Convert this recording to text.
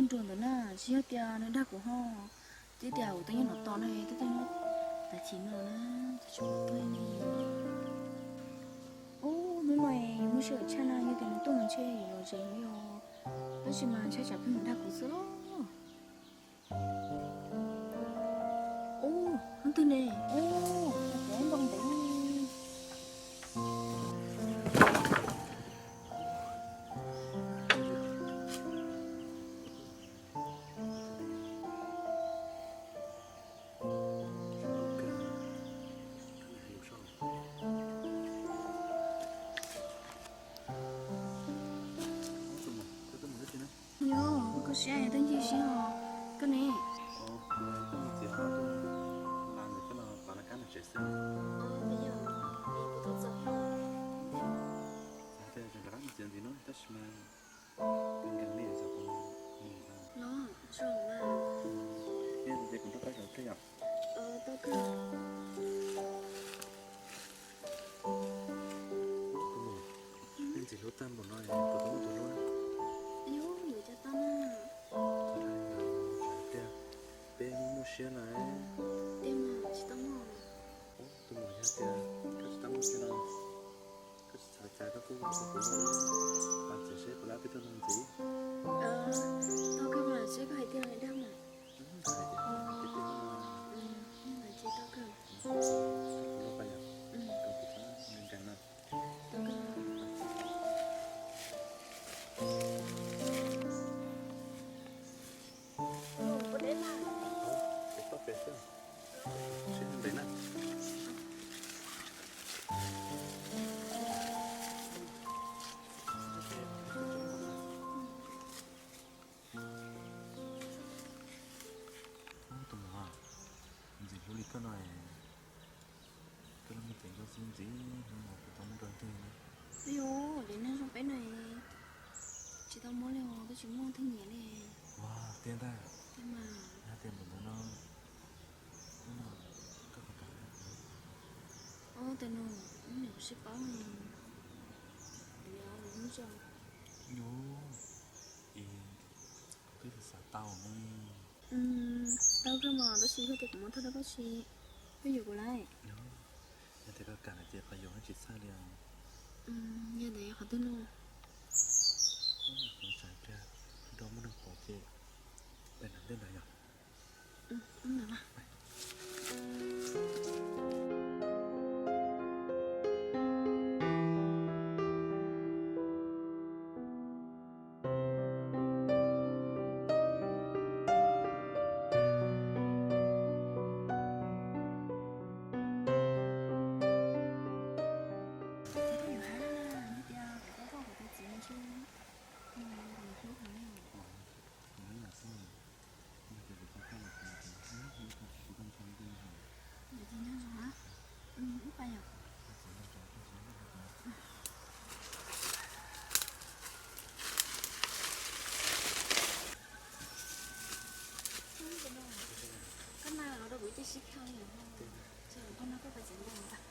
Rau ntawm na, tsis yog tias nws dag kuv ho, twb tias kuv tuaj nyob no tos no, twb tuaj nyob tas chim no na, tsis tshua tuaj li. Ub, hnub no yus muaj sij hawm tshaj na, yog tias nws tuaj mus ntshe yuav los zem yus, tab sis mas ntshai tsam pheej mus dag kuv xwb los. Ub, hnub twg ne? Ub, npau ntev. Yog, koj siab es tuaj ncig sib ho, koj ne? Tab sis mas los zoo mas. Ces kuv nrog koj zaum thiab yom? Tau kawg. Tus muam, nej ntxim hlub tag npaum no es puas tau muaj tus hlub na? Yog, yuav cov tau na. Tiag, peb muaj muaj siab na. Tiag mas tsis tau muaj. Tus muam, yog tias koj tsis tau muaj siab no, koj tsis txhob cas, koj kuj hu kuv, txiav seb puas lab peb tuaj no ntxiv. Tau kawg mas, seb koj hais tiag los dag mas. Hais tiag, hais tiag. Tau kawg. Nkees nkees na. Ua deb mas. Ces toj pem xwb. Sib ntev na. Ub, tus muam, ntxim hlub li koj no es koj los muaj txiv nkauj xwb ntxiv, hnub no kuv tau muaj nrog twg na. Yog, cov neeg zoo peb no tsis tau muaj li os, twb tsis muaj thwj nyiam li. Ua tiag ntag. Tiag mas. Yog tias npaum ntawd no, hnub no koj puas kam? Ua tiag no, hnub no kuv sib paub, kuv yuav lub zoo. Yog, es kuv twb xav tau ne. Tau kawg mas, tab sis yog tias kuv muab thauj rau koj tsis, koj yuav kuv lawm. Yog tias koj kam lawm ces qhov yuav tsis txhawj li os. Yog ntawd qhov twg no? Kuv tsam pliag nrog muaj neeg pom ces peb nram ntej ntawd yog. Koj na los rau kuv ib ce sib khawb li os. Koj na koj pais tsev ntag.